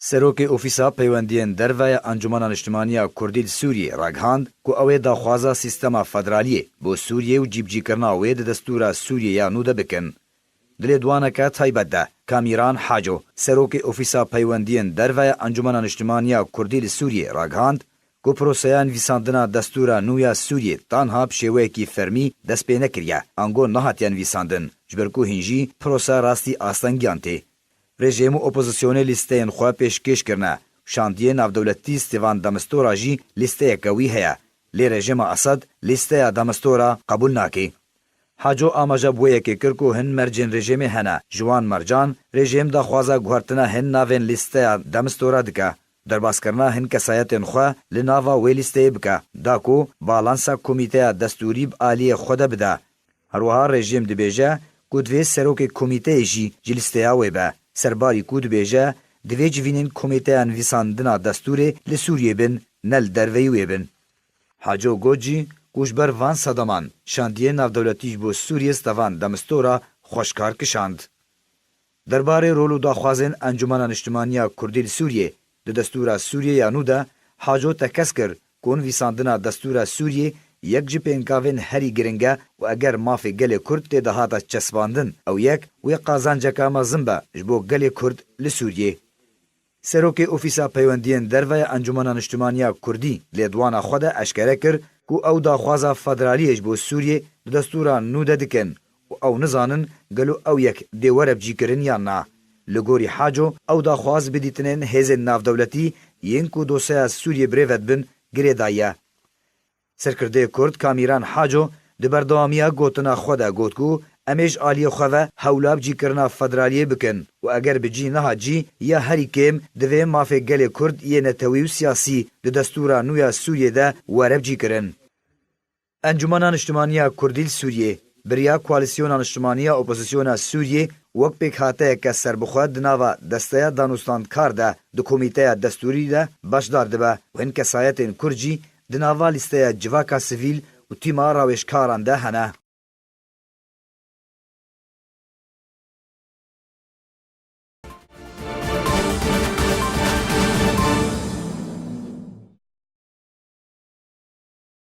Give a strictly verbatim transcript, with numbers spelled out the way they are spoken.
Serokê Ofîsa Peywendiyên Derve ya Encûmena Niştimanî ya Kurdî li Sûriyê ragihand ku ew ê daxwaza sîstema federaliyê bo Sûriyê û cîbicîkirina wê di destûra Sûriyê ya nû de bikin. Di lêdwaneke taybet de Kamîran Haco, Serokê Ofîsa Peywendiyên Derve ya Encûmena Niştimanî ya Kurdî li Sûriyê ragihand ku proseya nivîsandina destûra nû ya Sûriyê tanha bi şêweyekî fermî dest pê nekiriye, ango nehatiye nivîsandin, ji ber ku hîn jî prose rastî astengiyan tê. Rejîm û opozisyonê lîsteyên xwe pêşkêş kirine. Şandiyê navdewletî Stêvan Demistora jî lîsteyeke wî heye. Lê rejîma Esed lîsteya Demistora qebûl nake. Haco amaje bi wê yekê kir ku hin mercên rejîmê hene. Ji wan mercan, rejîm daxwaza guhertina hin navên lîsteya Demistora dike. Derbaskirina hin kesayetên xwe li nava wê lîsteyê bike, da ku balansa komîteya destûrî bi aliyê xwe de bide. Herwiha rejîm dibêje ku divê serokê komîteyê jî ji lîsteya wê be. Serbarî ku dibêje divê civînên komîteya nivîsandina destûrê li Sûriyê bin, ne li derveyî wê bin. Haco got jî ku ji ber van sedeman şandiyê navdewletî ji bo Sûriyê Stêvan Demistora xweşkar kişand. Derbarê rol û daxwazên Encûmena Niştimanî ya Kurdî li Sûriyê di destûra Sûriyê ya nû de, Haco tekez kir ku nivîsandina destûra Sûriyê yek ji pêngavên herî giring e û eger mafê gelê Kurd tê de hata çesbandin, ew yek wê qazanceka mezin be ji bo gelê Kurd li Sûriyê. Serokê Ofîsa Peywendiyên Derve ya Encûmena Niştimanî ya Kurdî lêdwana xwe de eşkere kir ku ew daxwaza federaliyê ji bo Sûriyê di destûra nû de dikin û ew nizanin gelo ew yek dê were bicîkirin yan na. Li gorî Haco, ew daxwaz bi dîtinên hêzên navdewletî yên ku dosyeya Sûriyê birêve dibin girêdaye. Serkirdeyê Kurd Kamîran Haco di berdewamiya gotina xwe de got ku em ê ji aliyê xwe ve hewla bicîkirina federaliyê bikin û eger bi cî nehat jî ya herî kêm divê mafê gelê Kurd yê netewî û siyasî di destûra nû ya Sûriyê de were bicîkirin. Encûmena Niştimanî ya Kurdî li Sûriyê bi riya Koalîsyona Niştimanî ya Opozisyona Sûriyê wek pêkhateyeke serbixwe di nava desteya danûstandkar de di komîteya destûrî de beşdar dibe û hin kesayetên Kurd jî di nava lîsteya civaka sivîl û tîma rawêjkaran de hene.